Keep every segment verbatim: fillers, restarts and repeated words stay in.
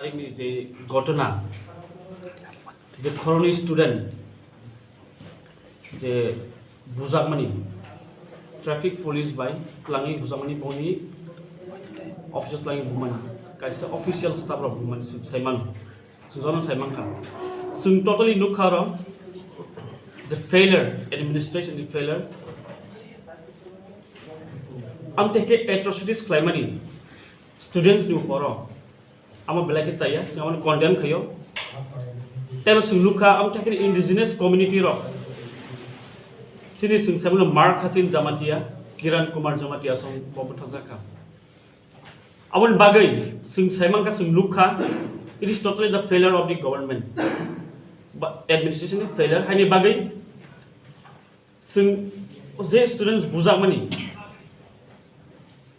Ni je ghotona, je khoroknwi student je bujakmani, traffic police bai twlangwi bujakmani, boni office o twlangwi bumani, kaisa official staff rok bumani chwng sai mano, chwng jotono sai mankha. Chwng totally nukha oro je failure, administration ni failure. Amtwi khe atrocities khlaimani students ni uporo. Amo belai khe chaya, chwng amo condemn khaio. Tei bo chwng nukha, amo thai khe indigenous community rok. Chini chwng saimano Mark Hasin Jamatia, Kiran Kumar Jamatia song bo bwthajakha. Aboni bagwi chwng saimankha, chwng nukha, it is totally the failure of the government. Ba administration ni failure haini bagwi chwng je students bujakmani,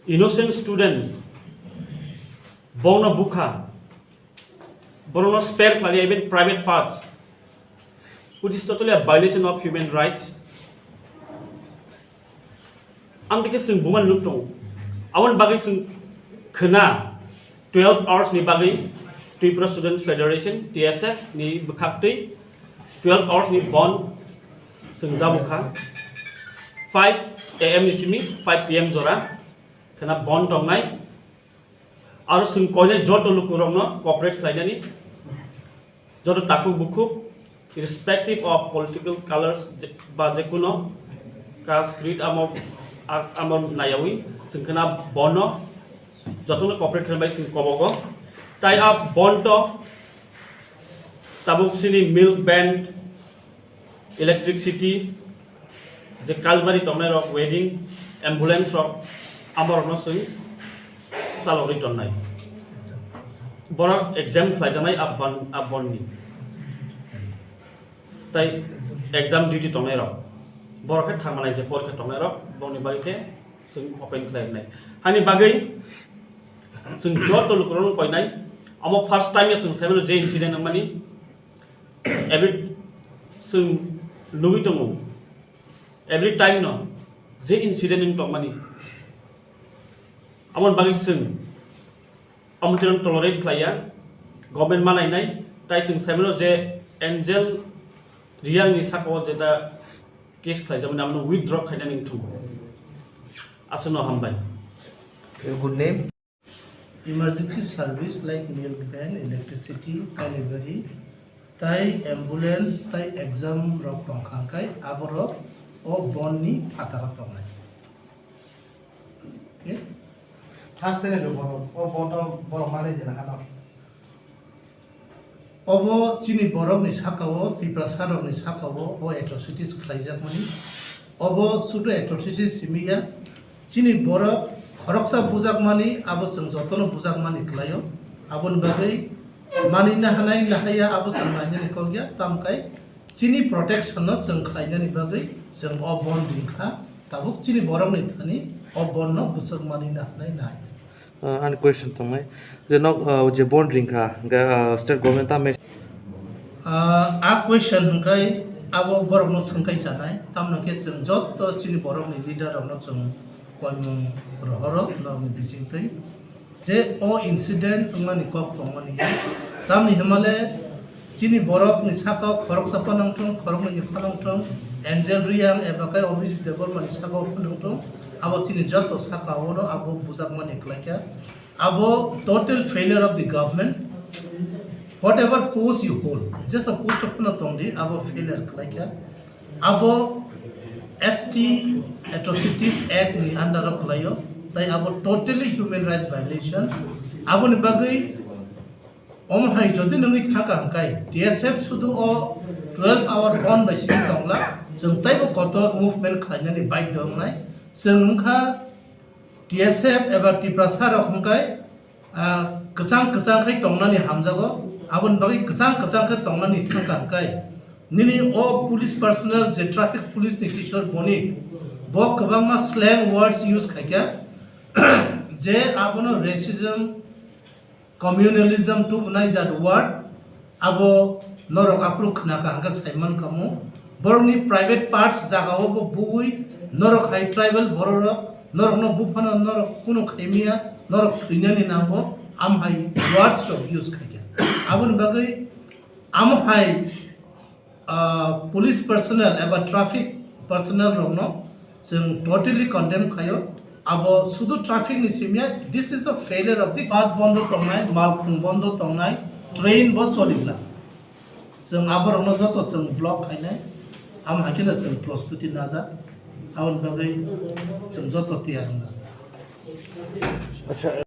innocent student, bono bukha, borokno spare khlai even private parts, which is totally a violation of human rights. Amtwi khe chwng bumani nuk tongo. Aboni bagwi chwng khna twelve hours ni bagwi Tripura Students Federation, T S F ni bwkhaktwi twelve hours ni bond chwng dabo kha. Five A M ni simi five P M jora khna bond tongnai. Aro chwng koinai joto lukurokno cooperate khlainani, joto takhuk bukhuk, irrespective of political colors je-, ba jekuno caste, creed, amo, a-, amo nayawi chwng khna bono jotono cooperate khlainai chwng kobogo. Tai a bonto tabuk chini milk van, electricity, je Kalbari tongnai rok, wedding, ambulance rok, amo rokno chwng chalogwi tonnai. Borok exam khlaijaknai a bon-, a bonni. Tai exam duty tongnai rok, borok khe tharmanai je porikha tongnai rok, bongni bagwi khe chwng open khlai rwnai. Hani bagwi chwng joto lukurokno koinai, amo first time ya chwng saimano je incident wngmani, every chwng nugwi tongo, every time no je incident wng tongmani, aboni bagwi chwng amo chwng tolerate khlaiya, government ma nainai, tai chwng saimano je Angel Reang ni saka o je da case khlaijakmani, abono withdraw khainani wngthung. Aswkno hambai. Your good name? Emergency service like milk van, electricity, delivery, tai ambulance, tai exam rok tongkha, hwnkhe aborok o bond ni phataro tongnai. Okay? First time borok, o bond o borok manwi jena hano. Obo chini borokni saka-o, Tiprasa rokni saka-o, o atrocities khlaijakmani. Obo sudu atrocities simi ya. Chini borok khoroksa bujakmani, abo chwng jotono bujakmani khlaio. Aboni bagwi manina hanai nahaya, abo chwng nainani kok ya. Tamkai chini protection no chwng khlainani bagwi chwng o bond ringkha. Tabuk chini borokni thani o bond no bwswk manina hanai nahaya. Ah, ani question tongnai. Je nok, ah, je bond ringkha, hingke, ah, state government tamo? Ah, a question hingkai abo borokno swngkai chanai. Tamno khe chwng joto chini borokni leader rokno chwng koimung rohoro norokni bisingtwi. Je o incident wngmani kok tongmani. Tamni himale chini borokni saka o khoroksa phano wngthung, khoroknwi phano wngthung, Angel Reang eba khe Abhijit Debbarma ni saka o phano wngthung, abo chini joto saka o no abo bujakmani khlaikha. Abo total failure of the government. Whatever post you hold, jesa post o phano tongdi, abo failure khlaikha. Abo S T Atrocities Act ni under o khlaio, tai abo totally human rights violation. Aboni bagwi Omo hai jodi nungwi thangkha hwnkhe, T S F sudu o twelve hour bond bai simi tongla, chwng teibo kotor movement khlainani baidhyo wngnai. Chwng wngkha T S F eba Tiprasa rok hwnkhe, ah, kwchang kwchang khai tongnani hamjago, aboni bagwi kwchang kwchang khe tongnani thangkha hwnkhe, nini o police personnel je traffic police ni Kishore Bonik, bo kwbangma slang words use khaikha, je abono racism, communalism tubunai jat word, abo norok aphuru khna kha hwnkhe sai mankha mo. Borokni private parts jagao bo buwi norok hai tribal bororok norokno buphano norok kunu khaimiya, norok thwinani nango, Amhai words rok use khaikha. Aboni bagwi amhai, ah, police personnel eba traffic personnel rokno chwng totally condemn khaio. Abo sudu traffic ni simya, this is a failure of the, bat bondo tongnai, malkhung bondo tongnai, train bo choligla. Chwng aborokno joto chwng block khainai, amo hai kheno chwng prostuti najak, aboni bagwi chwng joto tiyar wngjak. Acha.